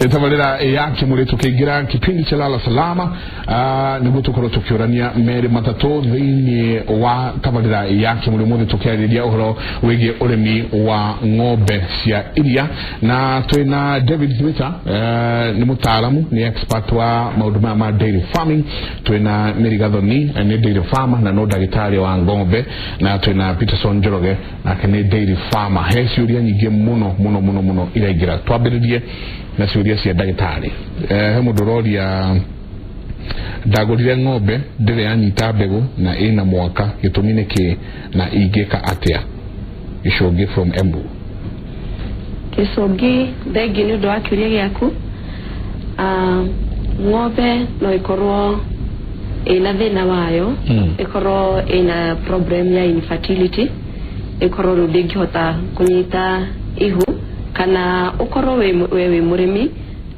Tabarĩra ya Kĩmũrĩ, tũkĩingĩra kipindi cha Lala Salama, nĩguo tũkorwo tũkĩũrania merĩ matatũ thĩinĩ wa tabarĩra ya Kĩmũrĩ. Ũmũthĩ tũkĩarĩrĩria ũhoro wĩgiĩ ũrĩmi wa ng'ombe cia iria, na twĩna David Thuita, nĩ mũtaaramu, nĩ expert wa maũndũ maya ma dairy farming. Twĩna Mary Gathoni, nĩ dairy farmer na no ndagĩtarĩ wa ng'ombe, na twĩna Peterson Njoroge, nake nĩ dairy farmer. He ciũria nyingĩ mũno mũno mũno mũno iraingĩra. Twambĩrĩrie na ciũria cia ndagĩtarĩ. He mũndũ ũroria, "Ndagũrire ng'ombe, ndĩrĩ yanyita mbegũ na ĩna mwaka, gĩtũmi nĩ kĩĩ na ingĩka atĩa?" Gĩcũngĩ from Embu. Gĩcũngi, thengiũ nĩ ũndũ wa kĩũria gĩaku. Ng'ombe no ĩkorwo ĩna thĩna wayo, ĩkorwo ĩna problem ya infertility, ĩkorwo rĩu ndĩngĩhota kũnyita ihu, kana ũkorwo we wĩ mũrĩmi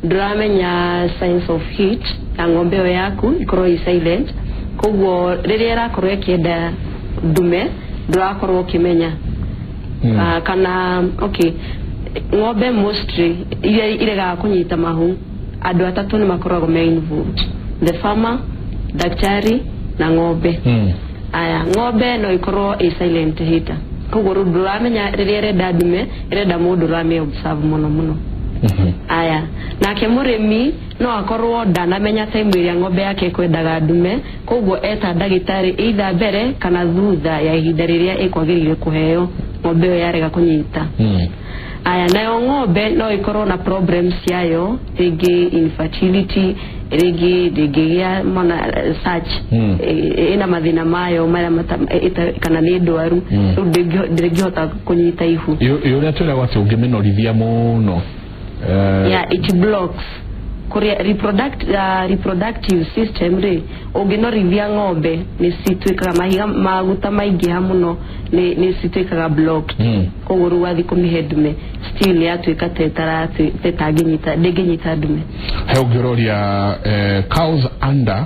ndũramenya signs of heat ya ng'ombe ĩyo yaku, ĩkorwo ĩ silent, koguo rĩrĩa ĩrakorwo ĩkĩenda ndume ndũrakorwo ũkĩmenya. Kana okay, ng'ombe mostly iria iregaga kũnyita mahu, andũ atatũ nĩ makoragwo me involved: the farmer, daktari na ng'ombe. Aya, ng'ombe no ĩkorwo ĩ silent heater, koguo rĩu ndũramenya rĩrĩa ĩrenda ndume, ĩrenda mũndũ ũrame observe mũno mũno. Aya, nake mũrĩmi no akorwo ndanamenya time ĩrĩa ng'ombe yake ĩkwendaga ndume, koguo eta ndagĩtarĩ either mbere kana thutha ya ihinda rĩrĩa ĩkwagĩrĩire kũheo ng'ombe ĩyo yarega kũnyita. Aya, nayo ng'ombe no ĩkorwo na problems ciayo, rĩngĩ infertility, rĩngĩ ndĩngĩgĩa mwana, such ĩna mathĩna mayo marĩa kana nĩ ndwaru, rĩu ndĩngĩhota kũnyita ihu. Ĩ ũrĩa twĩragwo atĩ ũngĩmĩnorithia mũno Yeah, it blocks kuria reproductive system. Rĩ, ũngĩnorithia ng'ombe nĩ cituĩkaga mahiga maguta maingĩha mũno, nĩ cituĩkaga blocked. Koguo rĩu wathiĩ kũmĩhe ndume, still nĩ yatuĩka tetangĩnyita, ndĩngĩnyita ndume. He ũngĩ ũroria, cows under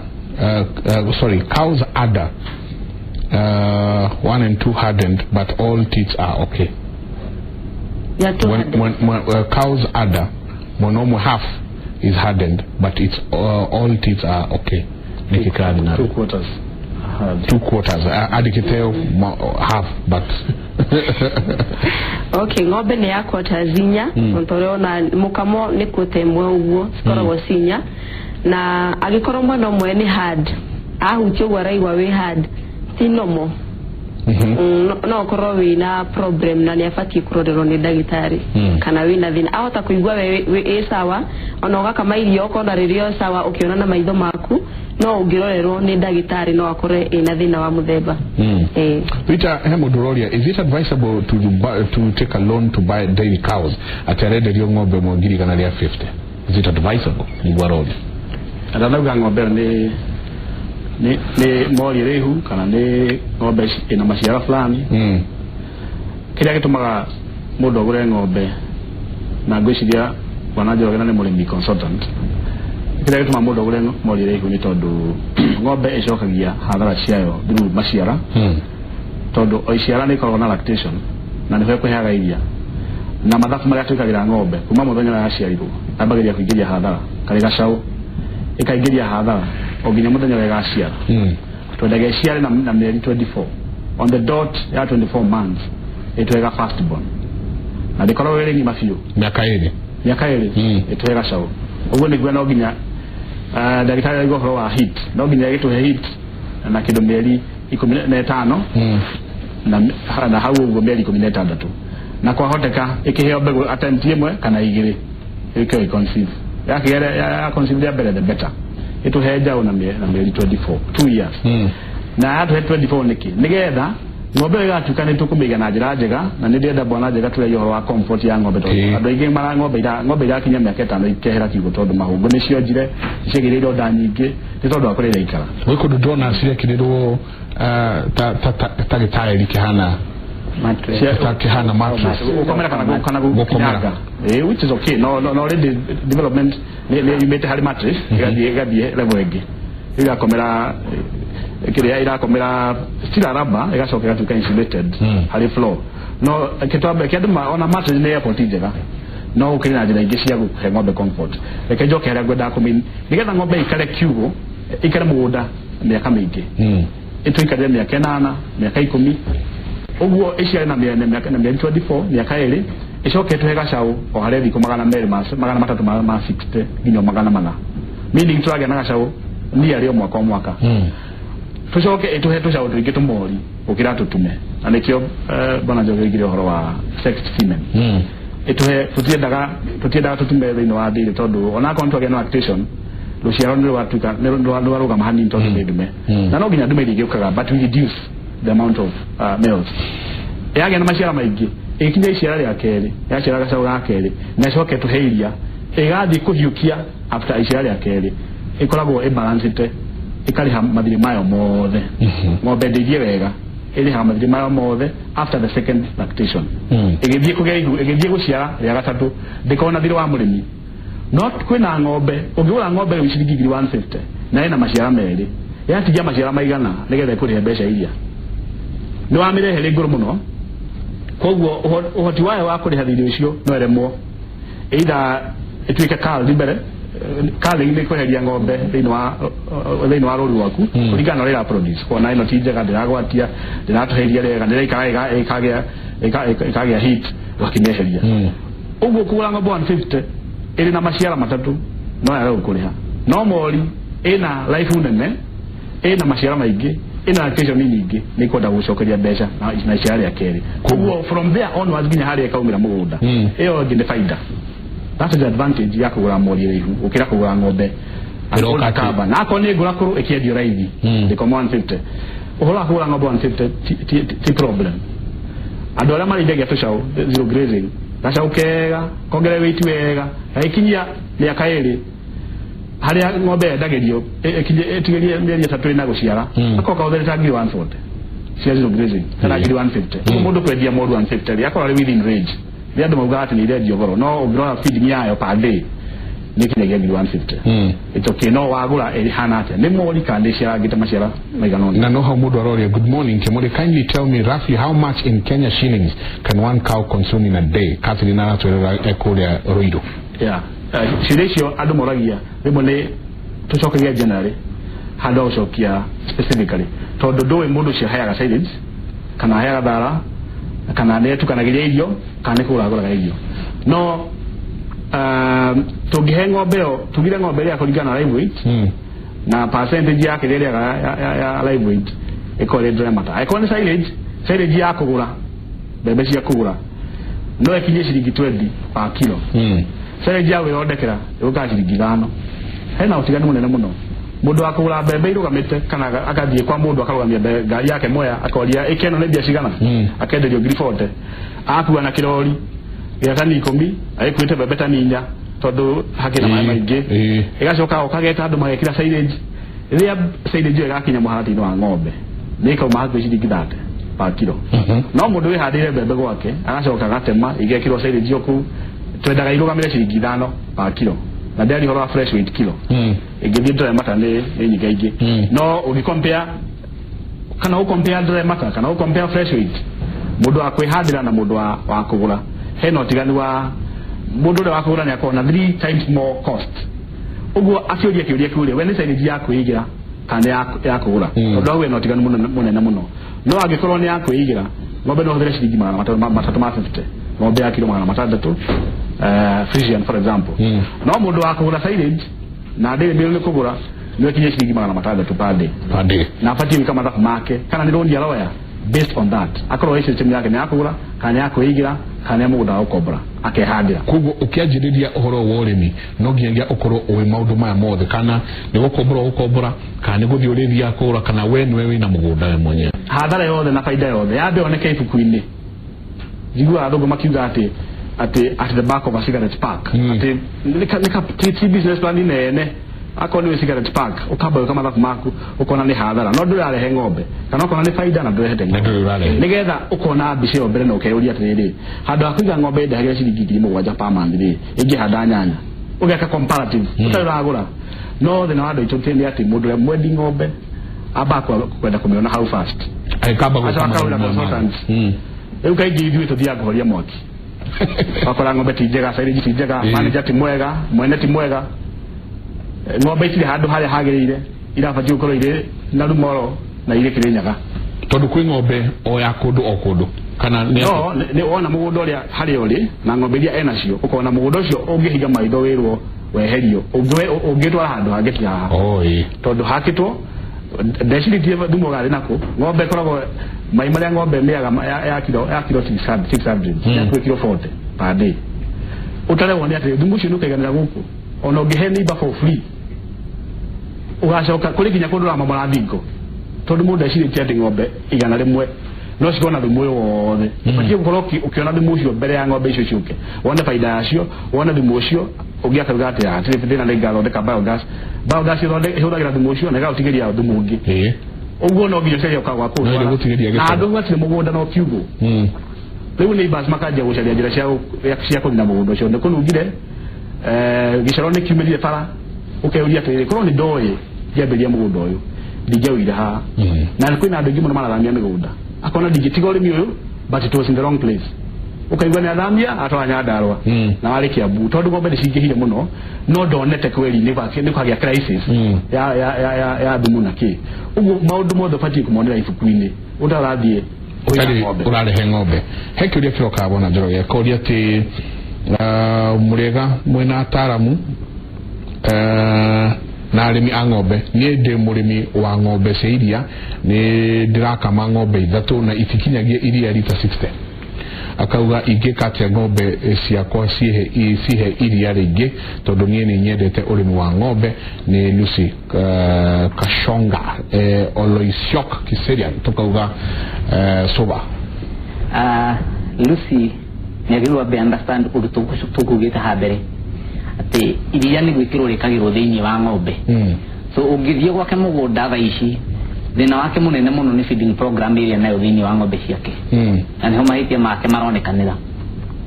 sorry, cows udder one and two hardened, but all teats are okay. Ya two when, hardened. When cows udder, mwena ũmwe half is hardened, but it's all teats are okay. Nĩkĩ kĩrathiĩ na Two quarters hard. Two quarters, andĩkĩte half, but Okay, ng'ombe nĩ ya quarters inya. Tondũ ũrona mũkamo nĩ quarter ĩmwe ũguo, cikoragwo ci inya, na angĩkorwo mwena ũmwe nĩ hard, ahutia ũguo araigua wĩ hard, ti normal. No ũkorwo wĩna problem na nĩ abatiĩ kũrorerwo nĩ ndagĩtarĩ, kana wĩna thĩna ahota kũigua we ĩ sawa, ona ũgakama irio ũkona rĩrĩa sawa ũkĩona na maitho maku, no ũngĩrorerwo nĩ ndagĩtarĩ no akore ĩna thĩna wa mũthemba. Rita, he mũndũ ũroria, "Is it advisable to take a loan to buy dairy cows?" Atĩ arenderio ng'ombe ĩmwe 150,000. Is it advisable? Nĩguo aroria. Ndanauga ng'ombe ĩyo nĩ mori ĩrĩ ihu kana nĩ ng'ombe ĩna maciaro fulani. Kĩrĩa gĩtũmaga mũndũ agũre ng'ombe, na ngwĩciria bwana Njoroge na nĩ mũrĩmi consultant, kĩrĩa gĩtũmaga mũndũ agũre mori ĩrĩ ihu nĩ tondũ ng'ombe ĩcokagia hathara ciayo through maciara, tondũ o iciara nĩ ikoragwo na lactation na nĩho ĩkũheaga iria, na mathabu marĩa twĩkagĩra ng'ombe kuma mũthenya ũrĩa yaciarirwo yambagĩria kũingĩria hathara karĩ gacaũ, ĩkaingĩria hathara o nginya mũthenya ũrĩa ĩgaciara. Twendaga ĩciare na mĩeri 24 on the dot ya 24 months, ĩtwega first born, na ndĩkoragwo ĩrĩ ng'ima biũ. Mĩaka 2. Mĩaka 2. Ĩtũhe gacaũ. Ũguo nĩguo no nginya ndagĩtarĩ aigua ũhoro wa heat, no nginya ĩgĩtũhe heat na kĩndũ mĩeri 15, na hau ũguo mĩeri 16, na kwahoteka ĩkĩheo mbegũ attempt ĩmwe kana igĩrĩ, ĩkĩo ĩconceive, yakĩgera ya conceive rĩa mbere, the better, ĩtũhe njaũ na mĩeri 24, 2 years. Na yatũhe 24 nĩkĩ? Nĩgetha ng'ombe ĩyo ĩgatuĩka nĩ tũkũmĩiga na njĩra njega, na nĩ ndĩrenda bwana njega tũragia ũhoro wa comfort ya ng'ombe, tondũ andũ aingĩ mara ng'ombe irakinya mĩaka 5 ikehera kiugũ tondũ mahũngũ nĩ cionjire, ciagĩire ironda nyingĩ nĩ tondũ wa kũrĩa iraikara. Gwĩ kũndũ ndĩrona cirekĩrĩrwo ta gĩtaĩri kĩhana ta kĩhana mattress. Gũkomera kana Gũkomera. gũkinyanga. Which is okay. No, already development nĩ yumĩte harĩ mattress, ĩgathiĩ level ĩngĩ. Rĩu irakomera kĩrĩa irakomera still a rubber, ĩgacoka ĩgatuĩka insulated harĩ floor. No kĩtwambe kĩandũ ona mattress nĩ effort njega. No ũkĩrĩ na njĩra ingĩ cia gũkũhe ng'ombe comfort. Reke njoke harĩa ngwendaga kũmĩ nĩgetha ng'ombe ikare kiugũ, ikare mũgũnda mĩaka mĩingĩ, ĩtũikarire mĩaka 8, mĩaka 10 ũguo, ĩciare na mĩaka na mĩeri 24, mĩaka 2, ĩcoke ĩtũhe gacaũ o harĩa thikũ 200 ma 300 ma 60 nginya 400, meaning tũragĩa na gacaũ niarĩ o mwaka o mwaka. Tũcoke ĩtũhe tũcaũ tũingĩ tũmori gũkĩra tũtume, na nĩkĩo bwana Njogu oigire ũhoro wa sexed semen. Ĩtũhe, tũtiendaga tũtume thĩinĩ wa ndĩrĩ, tondũ onakorwo nĩtwagĩa na lactation, rũciaro nĩ rwatuĩka nĩ rwarũgama hanini tondũ nĩ ndume. Na no nginya ndume iria ingĩũkaga, but we reduce the amount of males. Yagĩa na maciara maingĩ, ĩgĩkinya iciara rĩa kerĩ, yaciara gacaũ ga kerĩ na ĩcoke tũhe iria, ĩgathiĩ kũhiũkia after iciara rĩa kerĩ, ĩkoragwo ĩbalancĩte, ĩkarĩha mathirĩ mayo mothe. Ng'ombe ndĩithie wega ĩrĩhaga mathirĩ mayo mothe after the second lactation. Ĩgĩthiĩ kũgĩa ihu, ĩgĩthiĩ gũciara rĩa gatatũ, ndĩkorwo na thirĩ wa mũrĩmi. No kwĩna ng'ombe ũngĩgũra ng'ombe rĩu ciringi 150,000 na ĩna maciara merĩ, yatigia maciara maigana nĩgetha ĩkũrĩhe mbeca iria nĩ wamĩrehe rĩ ngũrũ mũno. Koguo ũhoti wayo wa kũrĩha thirĩ ũcio no ĩremwo, either ĩtuĩke culled mbere. Culling nĩ kweheria ng'ombe thĩinĩ wa rũru rwaku kũringana na ũrĩa ĩra produce, kuona ĩno ti njega, ndĩragwatia, ndĩratũhe iria rĩega, ndĩraikara ĩkagĩa heat, ũgakĩmĩeheria. Ũguo kũgũra ng'ombe 150 ĩrĩ na maciara matatũ no yage gũkũrĩha, no mori ĩna life nene, ĩna maciara maingĩ, ĩna lactation nyingĩ, nĩ kwenda gũcokeria mbeca na iciara rĩa kerĩ. Koguo from there onwards nginya harĩa ĩkaumĩra mũgũnda, ĩyo ĩngĩ nĩ baida. That's the advantage ya kũgũra mori ĩrĩ ihu gũkĩra kũgũra ng'ombe Ĩroka atĩ- kaba na akorwo nĩ ngũra kũrũ ĩkĩendio raithi. Ndĩkoma 150, ũhoro wa kũgũra ng'ombe 150 ti problem. Andũ arĩa marĩithagia tũcaũ zero grazing, gacaũ kega kongerere weight wega, gagĩkinyia mĩaka 2 harĩa ng'ombe yendagĩrio, ĩtigĩrie mĩeri 3 ĩna gũciara, akorwo kahũthĩrĩte 140,000 cia zero grazing kana 150,000. Mũndũ kwendia moru 150 rĩ, akorwo arĩ within range. Nĩ andũ maugaga atĩ nĩ irendio goro, no ũngĩrora feeding yayo per day nĩ kinyagia 150,000. It's okay. No wagũra ĩhana atĩa, nĩ mori kana nĩ ĩciarangĩte maciara maigana ũna? Na no hau mũndũ aroria, "Good morning Kemori, kindly tell me roughly how much in Kenya shillings can one cow consume in a day?" Catherine aratwĩrĩra ekũrĩa Ruiru. Yeah. Ciũria icio andũ moragia rĩmwe nĩ tũcokagia generally handũ ha gũcokia specifically, tondũ ndũĩ mũndũ ũcio aheaga silage kana aheaga thara kana nĩ atukanagĩria irio kana nĩ kũgũra agũraga irio. No tũngĩhe ng'ombe ĩyo, tugire ng'ombe ĩrĩa kũringana na live weight na percentage yake ĩrĩa ĩrĩaga ya live weight ĩkorwo ĩrĩ dry matter. Angĩkorwo nĩ silage, silage ya kũgũra, mbembe cia kũgũra, no ĩkinyie ciringi 20 per kilo. Silage ya gwĩthondekera ĩgũkaga ciringi 5. Hena ũtiganu mũnene mũno. Mũndũ wa kũgũra mbembe irũgamĩte kana agathiĩ kwa mũndũ akarũgamia ngari yake Mwea, akoria ĩke ĩno nĩ mbia cigana, akenderio 40,000, akua na kĩrori gĩa tani 10, agĩkuĩte mbembe tani 4 tondũ hakĩna maĩ maingĩ. Ĩgacoka ũkageta andũ magekĩra silage. Rĩrĩa silage ĩyo ĩgakinya mũharatĩ-inĩ wa ng'ombe, nĩ ĩkauma hakuhĩ ciringi 30 per kilo. No mũndũ wĩhandĩire mbembe gwake agacoka agatema igekĩrwo silage o kũu, twendaga irũgamĩre ciringi 5 per kilo, na ndĩaria ũhoro wa fresh weight kilo. Ĩngĩthiĩ dry matter nĩ nyingaingĩ. No ũgĩcompare kana ũcompare dry matter kana ũcompare fresh weight, mũndũ wa kwĩhandĩra na mũndũ wa kũgũra, hena ũtiganu wa mũndũ ũrĩa wa kũgũra nĩ akorwo na 3 times more cost. Ũguo akĩũria kĩũria kĩu rĩ, we nĩ silage ya kwĩigĩra kana nĩ ya kũgũra? Tondũ hau hena ũtiganu mũnene mũnene mũno. No angĩkorwo nĩ ya kwĩigĩra, ng'ombe no ũhũthĩre ciringi 350, ng'ombe ya kilo 600, Friesian for example. No mũndũ wa kũgũra silage na ndĩrĩ mĩrũ nĩ kũgũra, nĩ ĩkinye ciringi 600 per day. Per day. Na abatiĩ gwĩka mathabu make kana nĩ rũni aroya based on that, akorwo ĩ system yake nĩ ya kũgũra kana nĩ ya kwĩigĩra kana nĩ ya mũgũnda wa gũkombora akehandĩra. Koguo ũkĩanjĩrĩria ũhoro wa ũrĩmi no nginyagia ũkorwo ũĩ maũndũ maya mothe, kana nĩ gũkombora ũgũkombora, kana nĩ gũthiĩ ũrĩthiaga kũgũra, kana we nĩwe wĩna mũgũnda we mwenyewe. Hathara yothe na baida yothe yambe yoneke ibuku-inĩ. Njiguaga athũngũ makiuga atĩ at the back of a cigarette pack, atĩ nĩ ti business plan nene. Akorwo nĩ cigarette pack, ũkamba gwĩka mathabu maku, ũkona nĩ hathara no ndũrarehe ng'ombe, kana ũkona nĩ baida na ndũrehete Na ng'ombe. ndũrĩ ũrarehe. Nĩgetha ũkona mbica ĩyo mbere na ũkeyũria atĩrĩrĩ, handũ ha kũiga ng'ombe ĩndehagĩra ciringi 7,000 per month rĩ, ĩngĩhanda nyanya, ũgeka comparative ũtarĩ ũragũra. No thĩna wa andũ aitũ nĩ atĩ mũndũ ũrĩa mwendi ng'ombe ambaga kwenda kũmĩona hau first. Agĩkamba gwĩka Acoka maũndũ akahũra maya. consultant. Rĩu kaingĩ ithuĩ tũthiaga kũhoria mwaki. Wakora ng'ombe ti njega, silage ti njega, manager ti mwega, mwene ti mwega. Ng'ombe itirĩ handũ harĩa hagĩrĩire irabatiĩ gũkorwo irĩ na rumoro na irĩ Kĩrĩnyaga. Tondũ kwĩ ng'ombe o ya kũndũ o kũndũ kana nĩ No nĩ wona mũgũnda ũrĩa harĩa ũrĩ na ng'ombe iria enacio, ũkona mũgũnda ũcio ũngĩhinga maitho wĩrwo weherio, ũngĩtwara handũ hangĩ ti haha. Oh, ĩĩ. Tondũ hakĩtwo ndecirĩtie thumu ũgarĩ nako ng'ombe ĩkoragwo mai marĩa ng'ombe ĩmĩaga ya kilo 600, ya kilo 40 per day. Ũtare wone atĩ thumu ũcio nĩ ũkaiganĩra gũkũ, ona ũngĩhe neighbor for free, ũgacoka kũrĩ nginya kũndũ ũramomora thingo, tondũ mũndũ ecirĩtie atĩ ng'ombe 100 no cikorwo na thumu ũyũ wothe. Ũbatiĩ gũkorwo ũkĩona thumu ũcio mbere ya ng'ombe icio ciũke, wone baida yacio, wone thumu ũcio ũngĩ akauga atĩ hatirĩ thĩna, nĩ ngathondeka biogas. Biogas ĩhũthagĩra thumu ũcio na ĩgaũtigĩria thumu ũngĩ. Ũguo no nginya ũcarie ũkagwa kũu. No ĩrĩ gũtigĩria na gĩko. Handũ hatirĩ mũgũnda no kiugũ. Rĩu neighbors makanjia gũcaria njĩra cia kũnina mũgũnda ũcio nĩ kũnungire, gĩcoro nĩ kiumĩrire bara. Ũkeyũria atĩrĩrĩ, korwo nĩ ndoĩ ngĩambĩrĩria mũgũnda ũyũ ndingĩaũire haha. Na kwĩna andũ aingĩ mũno marathamia mĩgũnda, akona ndingĩtiga ũrĩmi ũyũ, but it was in the wrong place. Ũkaigua nĩ athamia atwara Nyandarua na warĩ Kiambu, tondũ ng'ombe nĩ cingĩhire mũno, no ndonete kweri nĩ kwagĩa crisis ya thumu na kĩ. Ũguo maũndũ mothe ũbatiĩ kũmonera ibuku-inĩ ũtarathiĩ kũiga ũtarĩ ng'ombe. Ũrarehe ng'ombe, he kĩũria kĩroka bwana Njoroge, akoria atĩ mũrĩega mwĩna ataaramu na arĩmi a ng'ombe, niĩ ndĩ mũrĩmi wa ng'ombe cia iria, nĩ ndĩrakama ng'ombe ithatũ na itikinyagia iria rita 60. Akauga ingĩka atĩa ng'ombe ciakwa cihe iria rĩingĩ, tondũ niĩ nĩ nyendete ũrĩmi wa ng'ombe? Nĩ Lucy Kashonga, Oloisiok Kiserian, tukauga soba. Lucy nĩ agĩrĩirwo ambe understand ũndũ tũkugĩte ha mbere, atĩ iria nĩ gwĩkĩrwo rĩkagĩrwo thĩinĩ wa ng'ombe. So ũngĩthiĩ gwake mũgũnda thaa ici, thĩna wake mũnene mũno nĩ feeding program ĩrĩa nayo thĩinĩ wa ng'ombe ciake, na nĩho mahĩtia make maronekanĩra,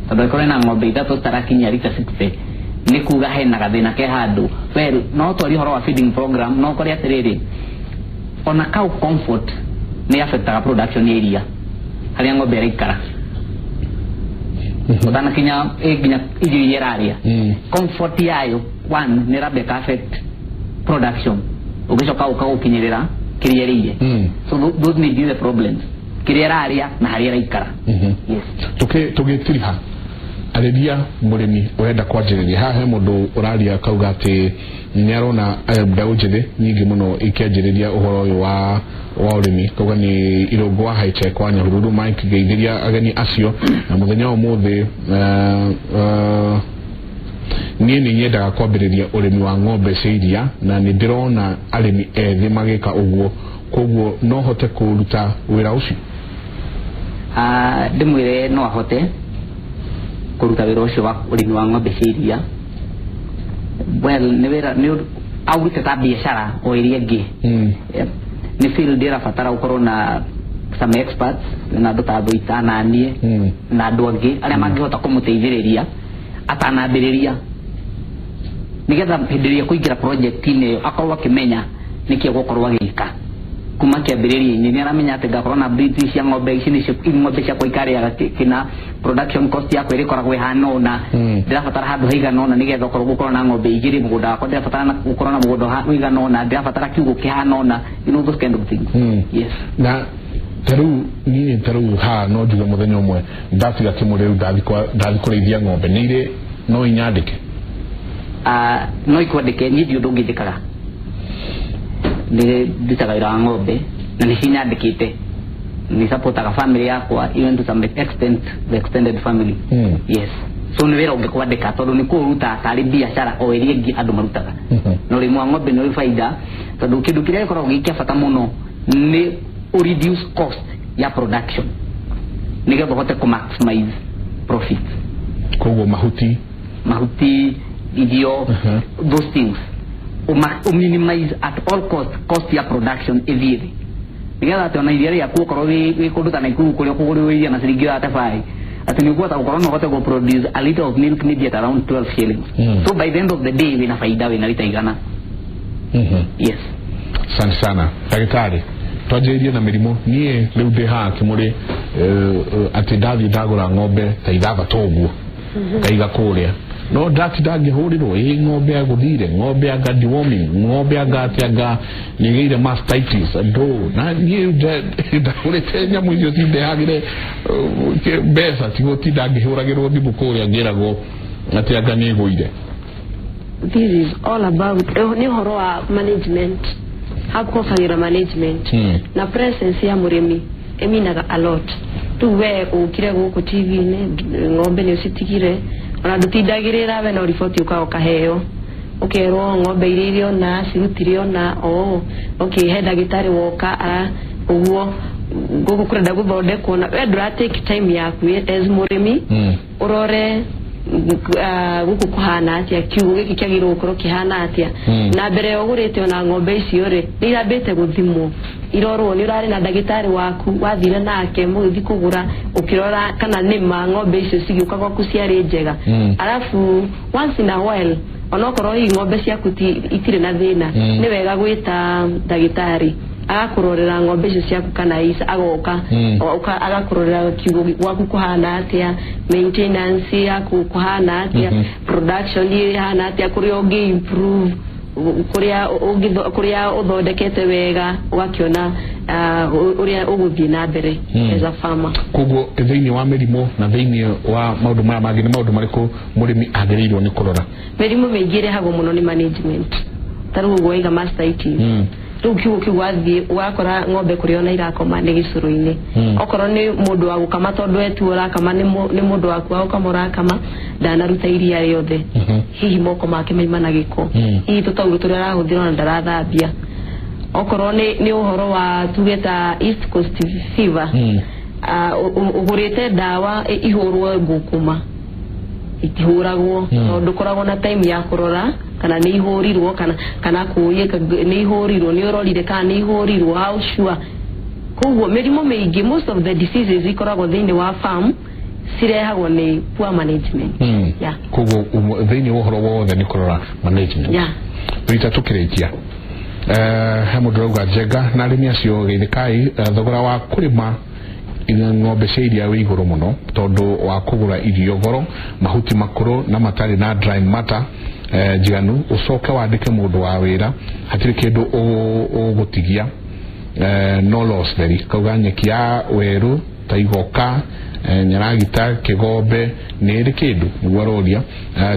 tondũ angĩkorwo ena ng'ombe ithatũ citarakinyia rita 60, nĩ kuga hena gathĩna ke handũ. Well, no twarie ũhoro wa feeding program, no ũkore atĩrĩrĩ, ona cow comfort nĩ affectaga production ya iria, harĩa ng'ombe ĩraikara ũtanakinya nginya irio iria ĩrarĩa. Comfort yayo one nĩ ĩramba ĩka affect production, ũgĩcoka ũka gũkinyĩrĩra kĩrĩa ĩrĩire. So those may be the problems, kĩrĩa ĩrarĩa na harĩa ĩraikara. Yes. Tũgĩtiriha arĩria mũrĩmi ũrenda kwanjĩrĩria haha, he mũndũ ũraria akauga atĩ nĩ arona mbeũ njĩthĩ nyingĩ mũno ikĩanjĩrĩria ũhoro ũyũ wa ũrĩmi. Kauga nĩ irũngũ wa High kwa Nyahururu. Mike, geithĩria ageni acio na mũthenya wa ũmũthĩ. Niĩ nĩ nyendaga kwambĩrĩria ũrĩmi wa ng'ombe cia iria na nĩ ndĩrona arĩmi ethĩ magĩka ũguo, koguo no hote kũruta wĩra ũcio? Ah, ndĩmwĩre no ahote kũruta wĩra ũcio wa ũrĩmi wa ng'ombe cia iria. Well, nĩ wĩra nĩ aũrute ta biacara o ĩrĩa ĩngĩ. Yep. Nĩ field ĩrabatara gũkorwo na some experts, na andũ ta Thũita na niĩ na andũ angĩ arĩa mangĩhota kũmũteithĩrĩria atanambĩrĩria, nĩgetha hĩndĩ ĩrĩa kũingĩra project-inĩ ĩyo akorwo akĩmenya nĩkĩ egũkorwo agĩka kuma kĩambĩrĩria-inĩ. Nĩ aramenya atĩ ngakorwo na breed cia ng'ombe ici, nĩcio ng'ombe ciakwa ikarĩaga kĩna, production cost yakwa ĩrĩkoragwo ĩhana ũna, ndĩrabatara handũ haigana ũna nĩgetha okorwo gũkorwo na ng'ombe igĩrĩ mũgũnda wakwa, ndĩrabatara gũkorwo na mũgũnda ũigana ũna, ndĩrabatara kiugũ kĩhana ũna, you know, those kind of things. Yes. Na tarĩu niĩ tarĩu haha no njuge mũthenya ũmwe ndatiga kĩmũrĩ rĩu ndathi kũrĩithia ng'ombe, nĩ irĩ no inyandĩke? Ah, no ikwandĩke. Niĩ ndi ũndũ ũngĩ njĩkaga, nĩ ndutaga wĩra wa ng'ombe na nĩ cinyandĩkĩte, nĩ supportaga family yakwa, even to some extent the extended family. Yes, so nĩ wĩra ũngĩkwandĩka, tondũ nĩ kũũruta tarĩ biacara o ĩrĩa ĩngĩ andũ marutaga. Na ũrĩmi wa ng'ombe nĩ ũrĩ baida, tondũ kĩndũ kĩrĩa gĩkoragwo gĩ kĩa bata mũno nĩ ũ reduce cost ya production nĩgetha ũhote kũ maximize profit. Koguo mahuti? Mahuti, irio, those things. Minimize at all cost cost ya production ĩthiĩ thĩ, nĩgetha atĩ ona iria rĩaku okorwo wĩ kũndũ ta Naikuru kũrĩa kũgũrĩrwo iria na ciringi 35, atĩ nĩ ũkũhota gũkorwo no ũhote gũ produce a liter of milk maybe at around 12 shillings. So by the end of the day wĩna baida, wĩna lita 100. Yes. Asante sana, ndagĩtarĩ. Twanjĩrĩirie na mĩrimũ. Niĩ rĩu ndĩ haha kĩmũrĩ atĩ ndathiĩ ndagũra ng'ombe ta 6 ũguo ngaiga kũrĩa, no ndatinda ngĩhũrĩrwo ĩ ng'ombe agũthire, ng'ombe anga deworming, ng'ombe anga atĩ anga nĩgĩire mastitis ndũ, na niĩ ndagũrĩte nyamũ icio cindehagĩre mbeca, tigũtinda ngĩhũragĩrwo thimũ kũrĩa ngĩragwo atĩ anga nĩĩgũire. This is all about nĩ ũhoro wa management, hakũbagĩra management na presence ya mũrĩmi ĩminaga a lot. Rĩu we ũkire gũkũ TV-inĩ, ng'ombe nĩ ũcitigire, ona ndũtindagĩrĩra, we no riboti ũkaga ũkaheo, ũkerwo ng'ombe iria irĩona cirutire ona oh okay, he ndagĩtarĩ woka ara ũguo gũkũ kũrenda gũthondekwo, na we ndũra take time yaku as mũrĩmi ũrore gũkũ kũhana atĩa, kiugũ gĩkĩ kĩagĩrĩirwo gũkorwo kĩhana atĩa. Na mbere ya ũgũrĩte ona ng'ombe icio rĩ, nĩ irambĩte gũthimwo, irorwo nĩ ũrarĩ na ndagĩtarĩ waku wathire nake mũgĩthiĩ kũgũra, ũkĩrora kana nĩma ng'ombe icio cigĩũka gwaku ciarĩ njega. Arabu once in a while, onokorwo hihi ng'ombe ciaku itirĩ na thĩna, nĩ wega gwĩta ndagĩtarĩ agakũrorera ng'ombe icio ciaku kana ica agoka agakũrorera kiugũ gwaku kũhana atĩa, maintenance yaku kũhana atĩa, production ĩhana atĩa, kũrĩa ũngĩ improve, kũrĩa kũrĩa ũthondekete wega, ũgakĩona ũrĩa ũgũthiĩ na mbere as a farmer. Koguo thĩinĩ wa mĩrimũ na thĩinĩ wa maũndũ maya mangĩ, nĩ maũndũ marĩkũ mũrĩmi agĩrĩirwo nĩ kũrora? Mĩrimũ mĩingĩ ĩrehagwo mũno nĩ management. Ta rĩu ũguo waiga mastitis, rĩu kiugũ kĩu wathiĩ ũgakora ng'ombe kũrĩa ona irakoma nĩ gĩcũrũ-inĩ. Okorwo nĩ mũndũ wa gũkama, tondũ etu ũrakama nĩ mũndũ waku wa gũkama, ũrakama ndanaruta iria rĩothe, hihi moko make maima na gĩko, hihi tũtaurũ tũrĩa arahũthĩra ona ndarathambia. Okorwo nĩ ũhoro wa tuge ta East Coast fever, ũgũrĩte ndawa ihũrwo ngũkũma, itihũragwo, tondũ ndũkoragwo na time ya kũrora kana nĩ ihũrirwo kana kũĩ nĩ ihũrirwo, nĩ ũrorire kana nĩ ihũrirwo, how sure. Koguo mĩrimũ mĩingĩ, most of the diseases ikoragwo thĩinĩ wa farm cirehagwo nĩ poor management. Yeah. Koguo thĩinĩ wa ũhoro wothe nĩ kũrora management. Yeah. Rita tũkĩrĩkia, he mũndũ ũrauga njenga na arĩmi acio geithĩkai, thogora wa kũrĩma ng'ombe cia iria wĩ igũrũ mũno tondũ wa kũgũra irio goro, mahuti makũrũ na matarĩ na dry matter njiganu, ũcoke wandĩke mũndũ wa wĩra, hatirĩ kĩndũ ũgũtigia, no loss theri. Kauga nyeki ya werũ ta igoka, nyaragita, kĩgombe nĩ ĩrĩ kĩndũ nĩguo aroria.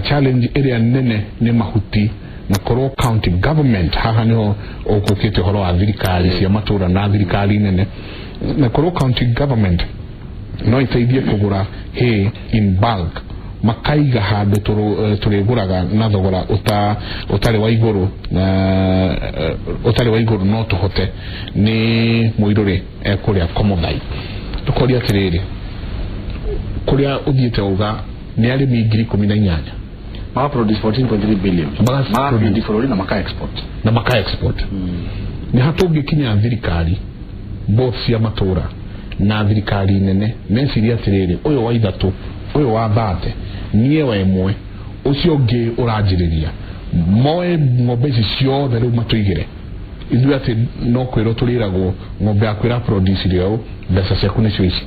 Challenge ĩrĩa nene nĩ mahuti, na korwo county government, haha niho ũkũkĩte ũhoro wa thirikari cia matũra na thirikari nene, na korwo county government no iteithie kũgũra hay in bulk, makaiga handũ tũrĩgũraga na thogora ũtarĩ wa igũrũ na ũtarĩ wa igũrũ, no tũhote. Nĩ mũirũrĩ ekũrĩa Komothai. Tũkoria atĩrĩrĩ, kũrĩa ũthiĩte uga nĩ arĩmi 18,000 maka produce 14.3 billion. Maka maka bũrũri na maka export. Na maka export. Nĩ hatũngĩkinya thirikari both cia matũra na thirikari nene meciria atĩrĩrĩ, ũyũ wa 3, ũyũ wa 30, niĩ wa 1, ũcio ũngĩ ũranjĩrĩria, moe ng'ombe ici ciothe rĩu matũigĩre ithuĩ atĩ no kwĩrwo tũrĩragwo ng'ombe yaku ĩra produce rĩo, mbeca ciaku nĩcio ici.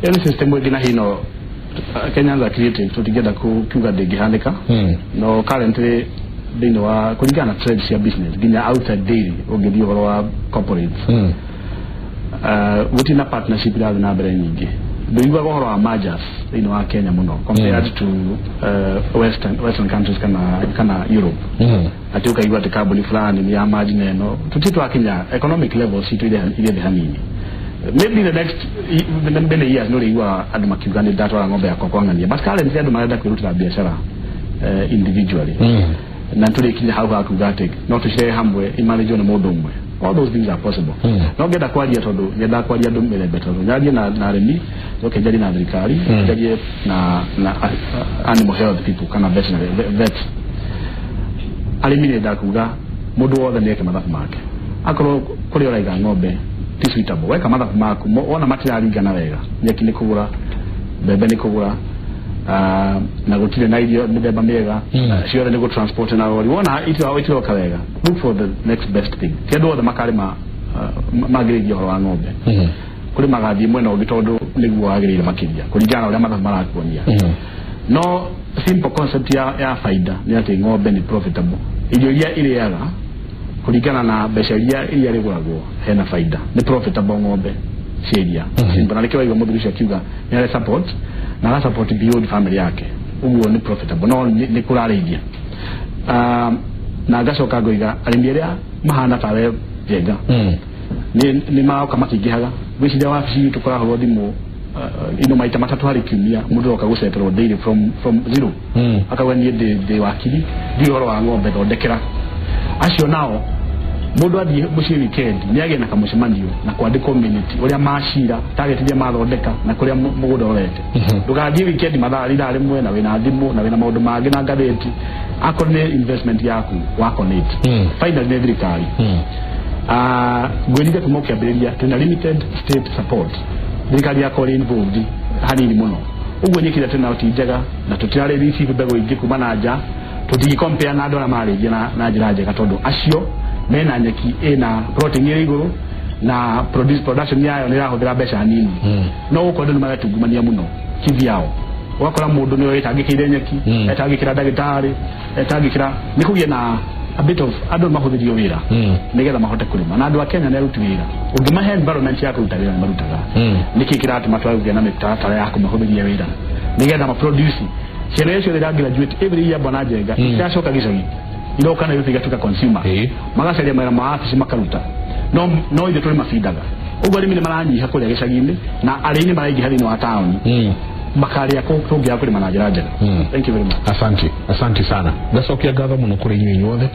Ĩyo nĩ system ĩngĩ na hino Kenyans are creative, tũtingĩenda kuga ndĩngĩhanĩka. No currently thĩinĩ wa kũringana na trend cia business nginya outside dairy, ũngĩthiĩ ũhoro wa corporates, gũtirĩ na partnership irathiĩ na mbere nyingĩ. Ndũiguaga ũhoro wa mergers thĩinĩ wa Kenya mũno compared to western countries kana Europe, atĩ ũkaigua atĩ kambuni fulani nĩ ya merge na ĩno. Tũtirĩ twakinya economic level citũ irĩ thĩ hanini. Maybe the next many years nĩ ũrĩiguaga andũ makiuga nĩ ndatwara ng'ombe yakwa kwa ng'ania, but currently andũ marenda kwĩrutĩra biacara individually, na tũrĩkinya hau hakuga atĩ no tũcirehe hamwe imanĩjwo nĩ mũndũ ũmwe. All those things are possible. No ngenda kwaria tondũ ngenda kwaria andũ mĩthemba, tondũ njarie na arĩmi, njoke njarie na thirikari, njarie na animal health people kana veterinary vet. Arĩmi nĩ ndakuga mũndũ wothe nĩ eke mathabu make. Akorwo kũrĩa ũraiga ng'ombe ti suitable, weka mathabu maku, wona matiraringana wega, nyeki nĩ kũgũra, mbembe nĩ kũgũra, na gũtirĩ na irio mĩthemba mĩega, ciothe nĩ gũ transport na rori, wona itiroka wega, look for the next best thing. Ti andũ othe makarĩma. mangĩrĩithia ũhoro wa ng'ombe kũrĩ magathiĩ mwena ũngĩ tondũ nĩguo wagĩrĩire makĩria kũringana na ũrĩa mathabu marakuonia. No simple concept ya faida nĩ atĩ ng'ombe nĩ profitable, irio iria irĩaga kũringana na mbeca iria rĩgũragwo hena faida, nĩ profitable ng'ombe cia iria. Simple. Na nĩkĩo waigua mũthuri ũcio akiuga nĩ arĩ support na ara support beyond family yake, ũguo nĩ profitable no nĩ kũrarĩithia. Na ngacoka ngoiga arĩmi arĩa mahana tawe Njenga nĩ maroka makĩingĩhaga. Ngwĩciria wabici itũ kũrahũrwo thimũ ino maita matatũ harĩ kiumia, mũndũ oka gũceterwo daily from zero akauga niĩ ndĩ wakiri, ndiũĩ ũhoro wa ng'ombe, thondekera. Acio nao mũndũ athiĩ mũciĩ weekend nĩ agĩe na kamũcemanio na kwandĩkwo minute ũrĩa macira target iria mathondeka na kũrĩa mũgũnda ũrorete. Ndũgathiĩ weekend mathaa ithaa rĩmwe na wĩna thimũ na wĩna maũndũ mangĩ na ngathĩti, akorwo nĩ investment yaku wa connect. Finally nĩ thirikari. Ngwĩrire kuma ũkĩambĩrĩria twĩna limited state support, thirikari yakorwo ĩrĩ involved hanini mũno. Ũguo nyeki ĩrĩa twĩnayo ti njega na tũtirarĩ receive mbegũ ingĩ kuma na nja, tũtingĩ compare na andũ arĩa mararĩithia na njĩra njega tondũ acio mena nyeki ĩna protein ĩrĩ igũrũ na production yayo nĩ ĩrahũthĩra mbeca nini. No gũkũ andũ nĩ maretungumania mũno kivyao, ũgakora mũndũ nĩwe wĩtangĩkĩire nyeki, etangĩkĩra ndagĩtarĩ, etangĩkĩra nĩ kũgĩa na a bit of andũ mahũthĩrio wĩra nĩgetha mahote kũrĩma. Na andũ a Kenya nĩ aruti wĩra, ũngĩmahe environment ya kũruta wĩra nĩ marutaga. Nĩkĩ kĩratũma twage kũgĩa na mĩtaratara ya kũmahũthĩria wĩra nĩgetha maproduce? Ciana icio ira graduate every year, bwana Njenga, iracoka gĩcagi, iroka Nairobi igatuĩka consumer, magacaria mawĩra ma wabici makaruta, no ithuĩ tũrĩ mabindaga ũguo. Arĩmi nĩ maranyiha kũrĩa gĩcagi-inĩ na arĩmi nĩ maraingĩha thĩinĩ wa taũni, makarĩa tũngĩaga kũrĩma na njĩra njega. Thank you very much. Asante, asante sana. Ngacokia ngatho mũno kũrĩ inyuĩ inyuothe.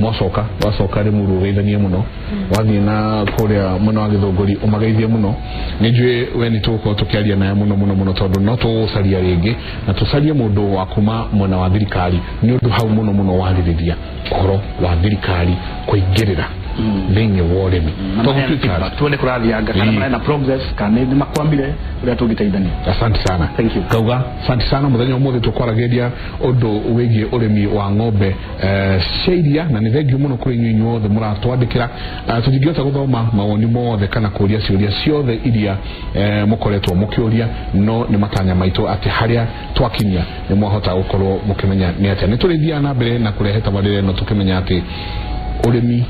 Mwacoka wacoka rĩ mũrũgeithanie mũno, wathiĩ na kũrĩa mwena wa Gĩthũngũri ũmageithie mũno. Nĩ njũĩ we nĩ tũgũkorwo tũkĩaria naye mũno mũno mũno tondũ no tũgũcaria rĩngĩ na tũcarie mũndũ wa kuma mwena wa thirikari, nĩ ũndũ hau mũno mũno warĩrĩria ũhoro wa thirikari kũingĩrĩra thĩinĩ wa ũrĩmi. Na Tondũ maheane tuĩkaga- feedback, tuone kũrathianga kana marena progress kana nĩ makwamire, ũrĩa tũngĩteithania. Asante sana. Thank you. Ngauga asante sana. Muthenya ũmũthĩ tũkwaragĩria ũndũ wĩgiĩ ũrĩmi wa ng'ombe cia iria, na nĩ thengiũ mũno kũrĩ inyuĩ inyuothe mũratwandĩkĩra. Tũtingĩhota gũthoma mawoni mothe kana kũria ciũria ciothe iria mũkoretwo mũkĩũria, no nĩ matanya maitũ atĩ harĩa twakinyia nĩ mwahota gũkorwo mũkĩmenya nĩ atĩa. Nĩ tũrĩthiaga na mbere na kũrehe tabarĩra ĩno tũkĩmenya atĩ ũrĩmi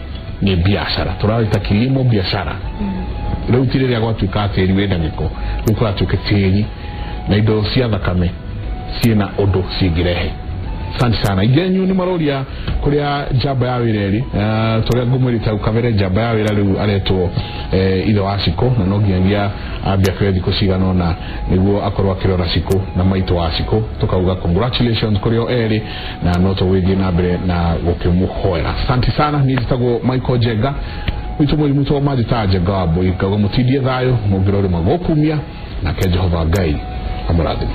nĩ biacara, tũrawĩta kilimo biashara. Rĩu ti rĩrĩa gwatuĩka tĩri wĩna gĩko, rĩu kũratuĩka tĩri na indo cia thakame ciĩna ũndũ cingĩrehe. Asante sana. Ingĩ nĩ maroria kũrĩa njamba ya wĩra ĩrĩ, tũrĩa ngũmwĩrĩte hau kabere, njamba ya wĩra rĩu aretwo ithe wa Cikũ, na no nginyagia ambia akĩoe thikũ cigana ũna nĩguo akorwo akĩrora Cikũ na maitũ wa Cikũ. Tũkauga congratulations kũrĩ o erĩ, na no tũgũgĩthiĩ na mbere na gũkĩmũhoera. Asante sana. Niĩ njĩtagwo Michael Njenga witũ mũrimũ to manjĩtaga Njenga wa Mbũi. Ngauga mũtindie thayũ mũngĩrorĩma gũkumia nake Jehova Ngai amũrathime.